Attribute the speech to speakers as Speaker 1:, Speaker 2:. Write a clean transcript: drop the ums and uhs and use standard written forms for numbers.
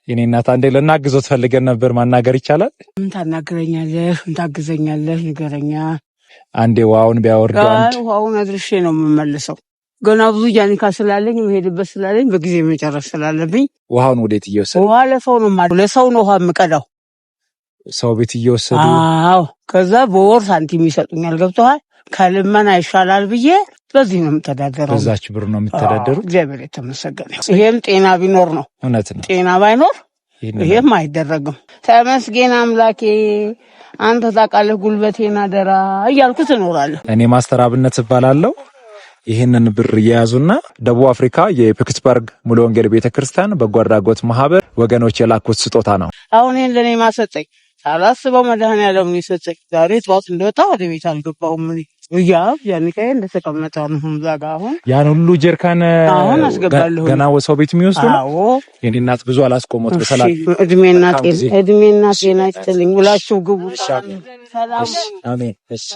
Speaker 1: የኔ እናት አንዴ ልናግዞት ፈልገን ነበር። ማናገር ይቻላል?
Speaker 2: ምን ታናግረኛለህ? ምን ታግዘኛለህ? ንገረኛ።
Speaker 1: አንዴ ውሃውን ቢያወርዱ አንድ
Speaker 2: ውሃውን አድርሼ ነው የምመልሰው። ገና ብዙ ጃኒካ ስላለኝ የምሄድበት ስላለኝ በጊዜ መጨረስ ስላለብኝ።
Speaker 1: ውሃውን ወዴት እየወሰዱ?
Speaker 2: ውሃ ለሰው ነው ማለት ለሰው ነው ውሃ የምቀዳው።
Speaker 1: ሰው ቤት እየወሰዱ?
Speaker 2: አዎ። ከዛ በወር ሳንቲም ይሰጡኛል። ገብቶሃል? ከልመና ይሻላል ብዬ በዚህ ነው የምተዳደረው።
Speaker 1: በዛች ብር ነው የሚተዳደሩት።
Speaker 2: እግዚአብሔር የተመሰገነ። ይሄም ጤና ቢኖር ነው።
Speaker 1: እውነት ነው።
Speaker 2: ጤና ባይኖር ይሄም አይደረግም። ተመስገን አምላኬ፣ አንተ ታውቃለህ፣ ጉልበቴን አደራ እያልኩት እኖራለሁ።
Speaker 1: እኔ ማስተር አብነት እባላለሁ። ይህንን ብር እየያዙና ደቡብ አፍሪካ የፒትስበርግ ሙሉ ወንጌል ቤተክርስቲያን በጎ አድራጎት ማህበር ወገኖች የላኩት ስጦታ ነው።
Speaker 2: አሁን ይህን ለእኔ ማሰጠኝ ሳላስበው መድኃኒዓለም ነው የሰጠኝ። ዛሬ ጠዋት እንደወጣ ወደ ቤት አልገባሁም እኔ። ያ ጃኒካዬ እንደተቀመጠ ነው እዛ ጋ አሁን።
Speaker 1: ያን ሁሉ ጀርካን
Speaker 2: አሁን አስገባለሁ።
Speaker 1: ገና ሰው ቤት የሚወስዱ ነው።
Speaker 2: አዎ።
Speaker 1: የኔ እናት ብዙ አላስቆሞት። በሰላም
Speaker 2: እድሜና ጤና እድሜና ጤና ይስጥልኝ። ውላችሁ ግቡ።
Speaker 1: አሜን። እሺ።